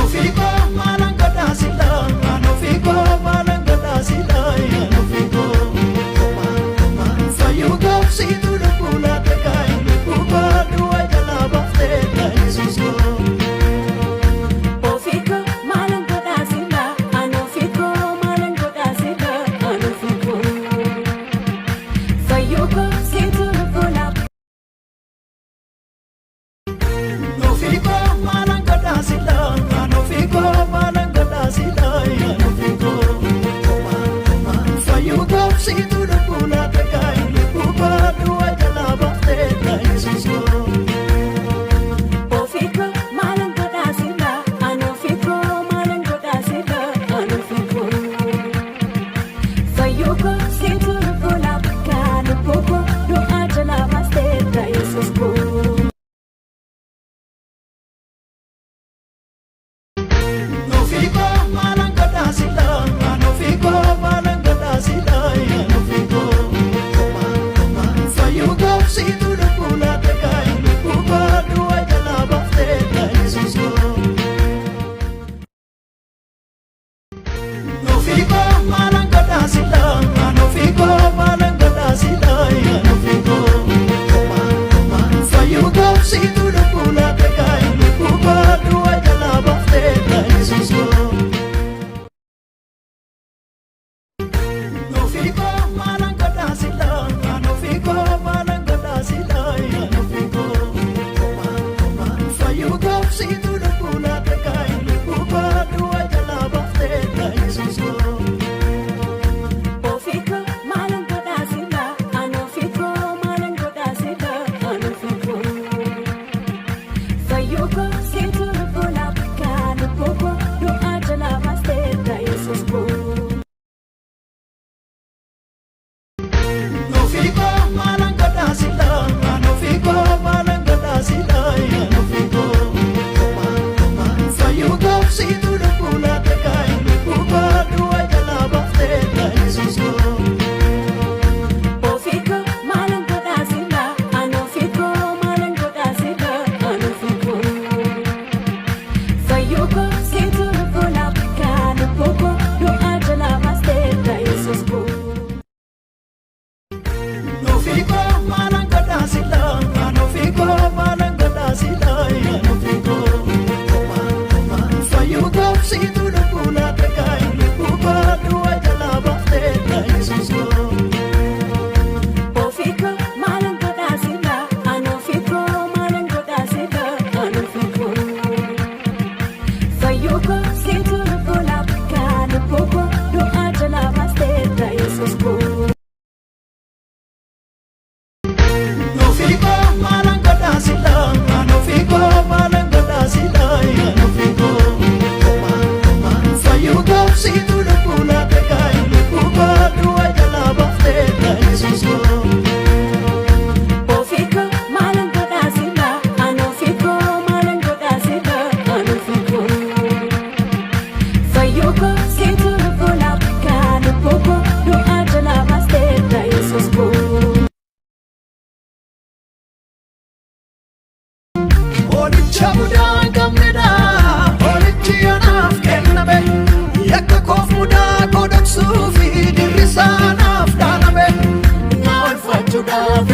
Ofiikoo maalan godhaa silaa ani ofiikoo maalan godhaa silaa ani ofiikoo fayyuukoo siitu lubbuu laata. Ofiikoo maalan godhaa silaa ani ofiikoo maalan godhaa silaa ani ofiikoo fayyuukoo siitu lubbuu laata lubbuukoo du'aa jalaa baasteera Yesuus koo. Ofiikoo maalan godhaa silaa ani ofiikoo maalan godhaa silaa ani ofiikoo fayyuukoo siitu lubbuu laata lubbuukoo du'aa jalaa baasteera Yesuus koo. Ofiikoo maalan godhaa silaa ani ofiikoo maalan godhaa silaa ani ofiikoo fayyuukoo siitu lubbuu laata lubbuukoo du'aa jalaa baasteera Yesuus koo. Ofiikoo maalan godhaa silaa ani ofiikoo maalan godhaa silaa ani ofiikoo fayyuukoo siitu lubbuu laata lubbuukoo du'aa jalaa baasteera Yesuus koo. Ofiikoo maalan godhaa silaa ani ofiikoo maalan godhaa silaa ani ofiikoo fayyuukoo siitu lubbuu laata lubbuukoo du'aa jalaa baasteera Yesuus koo. Horicha mudaa hin qabnedha. Horichi anaaf kenname. Yakka koof mudaa koo dhoksuufi dirri isaa naaf dhaaname. Na oolfachuudhaaf.